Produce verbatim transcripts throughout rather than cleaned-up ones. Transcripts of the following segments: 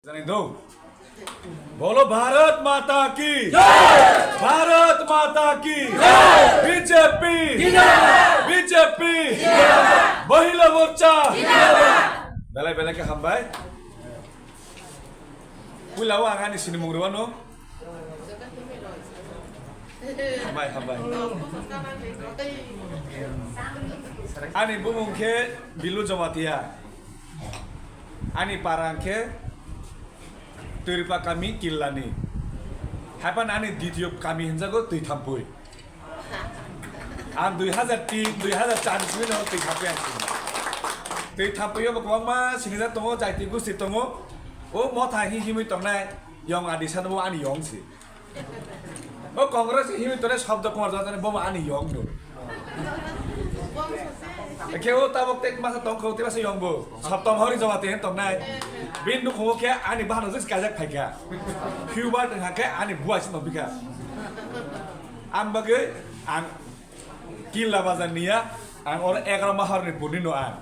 Jani do. Bolo Bharat Mata ki! Jai! Bharat Mata ki! Jai! B J P! Jindabad! B J P! Jindabad! Mahila Morcha! Jindabad! Belai belai khe hambai. Puila o ang ani sinimung rwano. Hambai, hambai. Ani bumung khe Bilu Jamatia. Ani para khe Twirpa kami Killani. Haipan ani ditiyo kami hinjago Twithampui. Ang dui hazar tin, dui hazar char ni simi no Twithampui ang sini. Twithampui yo bo kwbangma sinijak tongo, jaiti gusti tongo. O motha hi himwi tongnai, yong adi sano bo ani yong si. O Congress ni himwi tore Sabda Kumar Jamatia bo ani yong do. Khe o tabok tek masa tong kho, tek masa yong bo. Saptam Hari Jamatia hen tongnai. Bin nukhungo khe ani bahano jis kajak phaikha. Hubert wngkha khe ani buai si tongpikha. Ang bagwi ang Killa bazar niya, ang oro egaroh mahar ni purni no ang.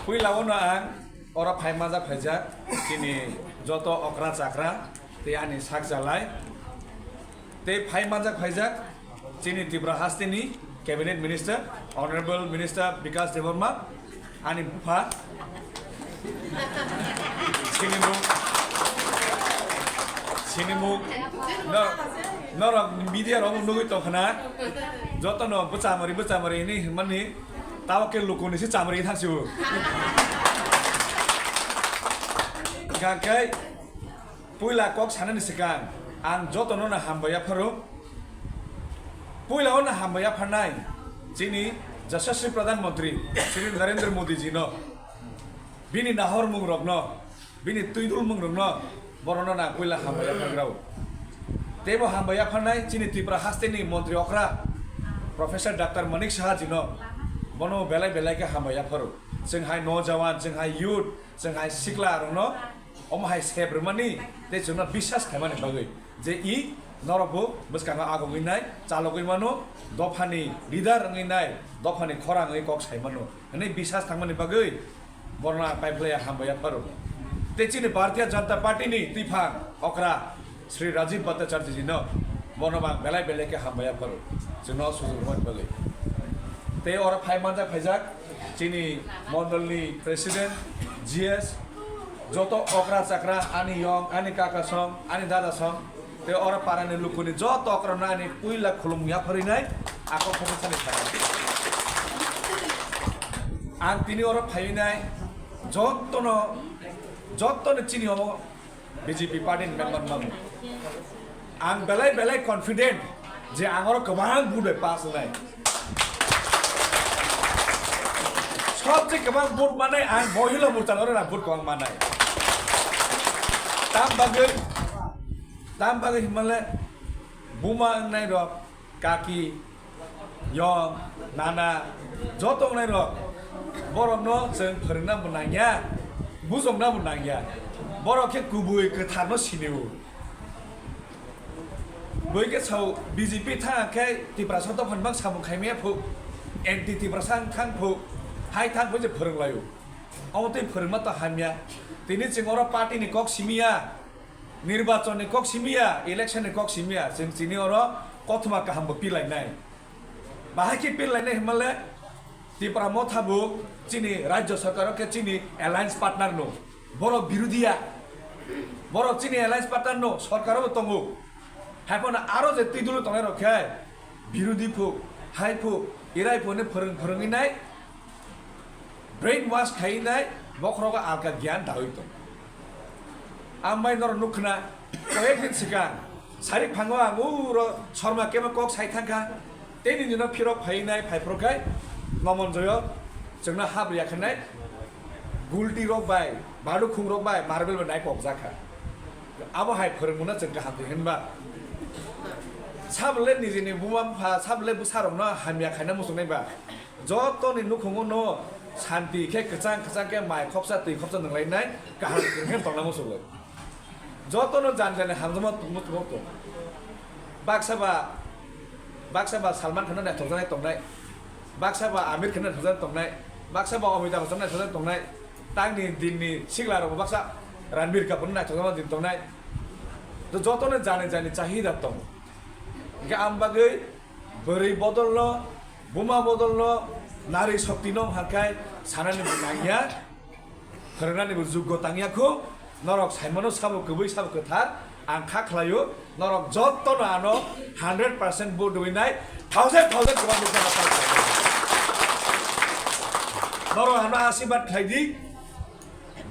Puila o no ang oro phai majak phaijak, chini joto okra chakra, tei ani sak chalai, tei phai majak phaijak, chini Tripura hasteni Cabinet Minister, Honorable Minister Bikash Debbarma, ani bupha, sinimung, sinimung, no, norok media rok nugwi tongkhna, joto no bwchamari, bwchamari hinwi hinmani, tabo khe lukuni se chamari thangsi o. Hingkha khe, puila kok sanani swkang ang jotono no hambai yapharo. Puila o no hambai yapharnai chini Yashaswi Pradhan Mantri Shri Narendra Modi ji no, bini nahormung rokno, bini twidulmung rokno, borokno no ang puila hambai yaphargrao. Teibo hambai yapharnai chini Tripura hasteni Mantri okra Professor Doctor Manik Saha ji no, bono belai belai khe hambai yapharo. Chwng hai nojawan, chwng hai youth, chwng hai sikla rokno omo hai sep rwmani tei chwngno biswas khaimani bagwi je i norokbo bwskango agogwi nai, chalogwi mano, dophani leader wngwi nai, dophani khorang wngwi kok sai mano hwnwi biswas thangmani bagwi borokno ang paiphlaiya hambai yapharo. Tei chini Bharatiya Janata Party ni twiphang okra Shri Rajiv Bhattacharya ji no, bono bo ang belai belai khe hambai yapharo, chwngno sujurmani bagwi. Tei oro phai manjak phaijak chini mondolni president, G S, joto okra chakra, ani yong, ani kaka song, ani dada song, tei oro parani lukuni joto okra no ani puila khulum yapharinai, ako khobor sani thangwi. Ang tini oro phaiwi nai, jotono, jotono chini omo B J P party ni member mano. Ang belai belai confident je ang oro kwbang vote bai pass wngnai. Sobse kwbang vote manai ang Mohila Morcha oro na vote kwbang manai. Tam bagwi, tam bagwi himale buma wngnai rok, kaki, yong, nana, joto wngnai rok, borokno chwng phwrwngna bo nangya, bujokna bo nangya. Borok khe kubui kwtharno sinio. Bui khe sao B J P thang khe Tiprasa dophani bang samung khaimaya phu, anti Tiprasa wng thang phu, hai thang phu je phwrwng laio. Omo tei phwrwngma to hamya. Tini chwng oro party ni kok simiya. Nirbachon ni kok simiya, election ni kok simiya, chwng chini oro kothoma kaham bo pilainai. Bahai khe pilainai hwnmale Tipra Motha bo chini Rajya Sarkar o khe chini alliance partner no. Borok birodhiya. Borok chini alliance partner no, sarkar o bo tongo. Haiphano aro je twi dolo tongnai rok khe birodhi phu, hai phu, irai phu hwnwi phwrwng phwrwngwi nai. Brain wash khai nai, bokhorogo alka gyan dawi tong. Ambai norok nukhna, koyek din sikang, sari phango ang uro Sorma kema kok sai thangkha, tei nini no phirok phai nai, phai phoro khai, Nomonjoyo, chwngno hap riya khanai, gulti rok bai, balukhung rok bai, marble bai nai kok jakha. Abo hai phwrwngmuna chwng kaham twi hinba. Sabole nijini buma bupha, sabole bwsarokno hamya khaina muchungnai ba. Jotoni nukhungo no santi khe kwchang kwchang khe mai khopsa twi khopsa nwnglai nai kaham khe tongna muchunglai. Jotono jan jani hamjakma tongmo tongmo tong. Baksa ba, baksa ba Salman Khan no naithokjaknai tongnai. Baksa ba Amir Khan no naithokjaknai tongnai. Baksa bo Amitabh Bachchan naithokjak tongnai, tangni dinni siklarokbo baksa Ranbir Kapoor naithokjakma din tongnai. To jotono jani jani chahida tongo. Hingke ang bagwi bwrwi bodolno, buma bodolno, nari shoktino hwnkhai sanani bo nangya, phwrwngnani bo juggo tangya kho. Norok saimano sabo kwbwi sabo kwthar, ang kha khlaio, norok jotono ano hundred percent vote rwinai, thousand thousand kwbang vote rwna kha khlaio. Norok ano asirwad khlai di,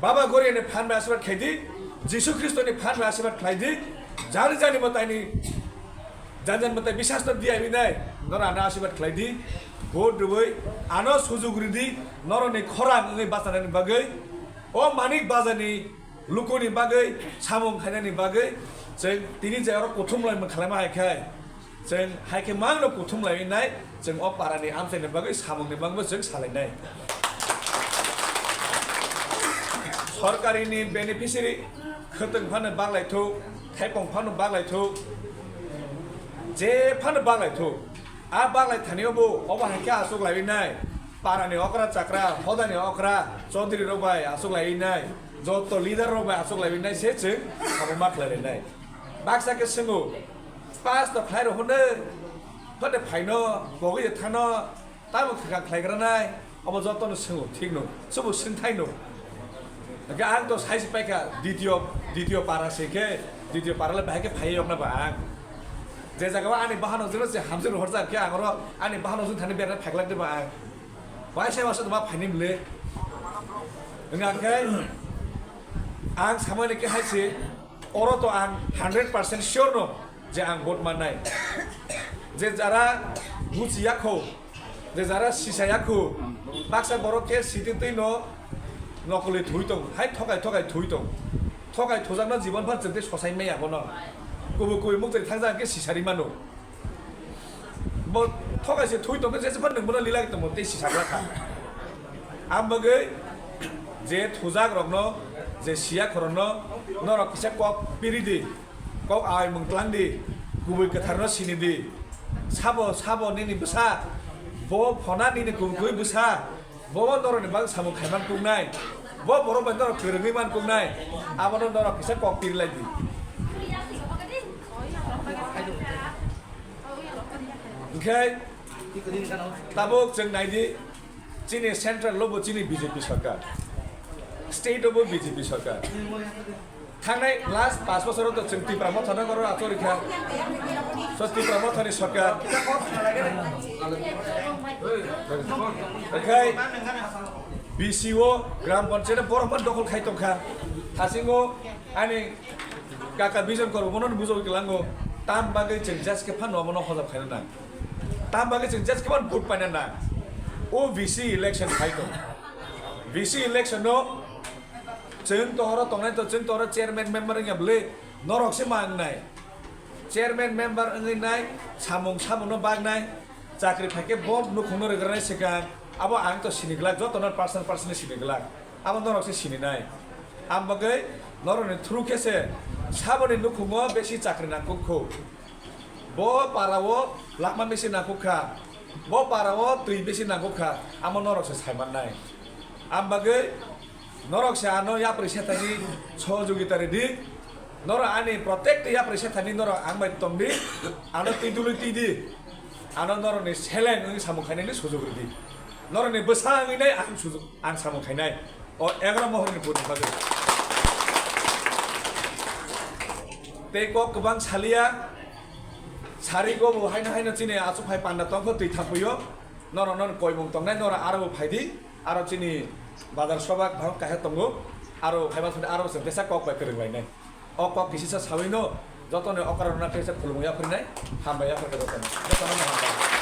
Baba Goriani phan bai asirwad khlai di, Jisu Khristoni phan bai asirwad khlai di, jani jani mwtaini Jan jan mwtai bisas no diya hinai, norok ano asirwad khlai di, vote rwui ano sujuk rw di, norokni khorang wngwi bachanani bagwi, o Manik Bazarni lukuni bagwi, samung khainani bagwi, chwng tini je oro kuthum lai mwkhalaima hai khai, chwng hai khe mangno kuthum lai nai, chwng o parani amchaini bagwi samungni bagwi chwng salainai. Sorkarini beneficiary khwtwng phano baglai thuk, thaipong phano baglai thuk, je phano baglai thuk. A baglai thani obo, obo hai khe aswk lai nai. Parani okra chakra, hodani okra, chaudhary rok bai aswk lai nai. Joto leader rok bai aswk lai nai se chwng abo ma khlai nai. Baksa khe swngo, pass to khlai rw hwnwi, phate phaino, pogwi thano, tamo khakha khlai gra nai. Obo jotono swngo, thikno, sobo swngthaino. Hingke ang to saisi paikha, ditio, ditio para se khe, ditio para le bahai khe phai yokna ba ang. Je jaga o ani bahanok jwngno se hamjwk rohorjak khe ang oro ani bahanok jwng thani berna phaikhlak de ba ang. Waisa waisa to ma phaini mle. Hingke ang khe, ang samani khe hai se, oro to ang hundred percent sure no. Je ang vote mannai. Je jara buchi yakho, je jara sisa yakho, baksa borok khe sititwi no nokoli thwi tong, hai thokai thokai thwi tong. Thokai thujakno jibon phan chwng tei sosai maya bono. Kubui kubui mukjari thangjak khe sisari mano. Bo thokai se thwi tong khe jesa phan nwng bono lila tongo tei sisa kha. Ang bagwi je thujak rokno, je siya khorokno, norok kisa kok piri di. Kok ai mung tlang di, kubui kwtharno sini di. Sabo, sabo nini bwsa, bo phona nini kubui bwsa, bo norokni bagwi samung khaiman kungnai, bo borok bai norok kwrwngwi man kungnai, abono norok kisa kok piri lai di. Hingkhe tabuk chwng nai di, chini central o bo chini B J P sarkar, state o bo B J P sarkar. Thangnai last pash bochoro to chwng Tipra Motha no oro achori kha. So Tipra Motha ni sarkar. Okhai B C O gram panchayat borok phan dokhol khai tongkha. Hasingo ani kaka Bijon Kormo bono bujogwi kelango. Tam bagwi chwng just khe phano omono hojap khaina nang. Tam bagwi chwng just khe phano vote paina nang. O B C election khai tong. B C election no Chwng tohoro tongnai to, chwng tohoro chairman member wngya bwle, norok se ma wngnai. Chairman member wngwi nai, samung samungno baknai, chakri phaikhe bo nukhungno rwgranai swkang, abo ang to sini glak, jotono personal personally sini glak, abo norok se sininai. Ang bagwi norokni through khe se saboni nukhungo besi chakri nangkuk kho. Bo para o lama besi nangkuk kha, bo para o twi besi nangkuk kha, amo norok se sai mannai. Ang bagwi norok se ano yapri sethani sohojogita rwdi. Norok ani protect yapri sethani norok ang bai tongdi. Ano twi dului twi di. Ano norokni seleng wngwi samung khainani sujuk rwdi. Norokni bwsa wngwi nai ang sujuk, ang samung khainai. O egaroh mohorni buni bagwi. Tei kok kwbang saliya, sarigo bo haino haino chini achuk hai panda tongkho twi thangphuio. Norok norok koimung tongnai, norok aro bo phaidi. Aro chini bazar sobak bhang kaisa tongo, aro phaiba thani aro se besa kok bai kwrwng lainai. O kok kisisa sawino jotoni okra rwna khe se khulumung yapharinai, hambai yapharkha jotoni. Jotono hambai.